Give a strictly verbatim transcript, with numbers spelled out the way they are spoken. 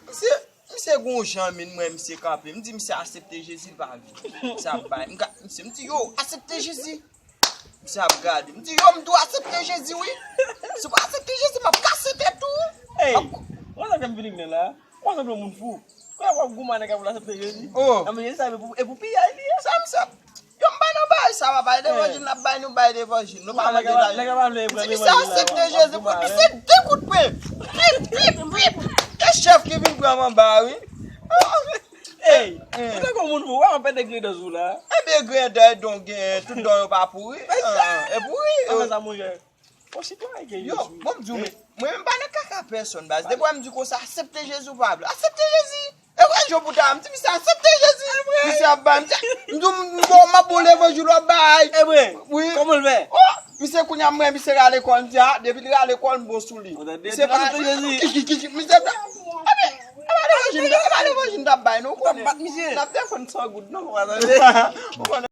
Misye, misye gon jan men mwen, misye kanpe. M di misye aksepte Jezi, li pa vle. Misye ap bay. M ka, misye, m di yo, aksepte Jezi. Misye ap gade. M di yo, m tou aksepte Jezi, wi. Si w pa aksepte Jezi, m ap kase tèt ou. Ey, mwen sa fè m vini la. Mwen sanble yon moun fou. Kòman w ap goumen nèg ap aksepte Jezi? Oh. Nan men sa, e pou, e pou piyay li ye. Sa, misye, yo, m pa nan bagay sa, papa. E levanjil n ap bay, nou bay levanjil. Nou pa mande lajan. Nèg ap vle pran levanjil la. Misye aksepte Jezi, pou misye de kout pwen. Pip, pip, pip. E chèf ki vin pran m anba, wi. Ey, ou te kon moun pou wè, anpè de grenn dan sou la. Ebyen, grenn dan, don gen, tout dan yo pa pouri. E pouri. Anpè sa, monchè. Bon, sitwayen ke Jezi. Yo, bon, m di w, men, mwen menm pa nan kaka pèsonn, baz. Depi w wè m di konsa, aksepte Jezi ou pa vle. Aksepte Jezi. E wè, jou pou ta, m di misye aksepte Jezi. Misye ap bay, m di, m di, m bon, m ap bon levanjil w ap bay. E vre? Wi. Kòman l fè? Oh, misye kounye a, mwen, misye rale kò l, m di, a, depi l rale kò l, m bon sou li. Misye pa, ki, ki, ki, ki, misye pa, e pa levanjil, e pa levanjil m t ap bay, non, ou konnen. N ap defann san goud, non. Ou konnen.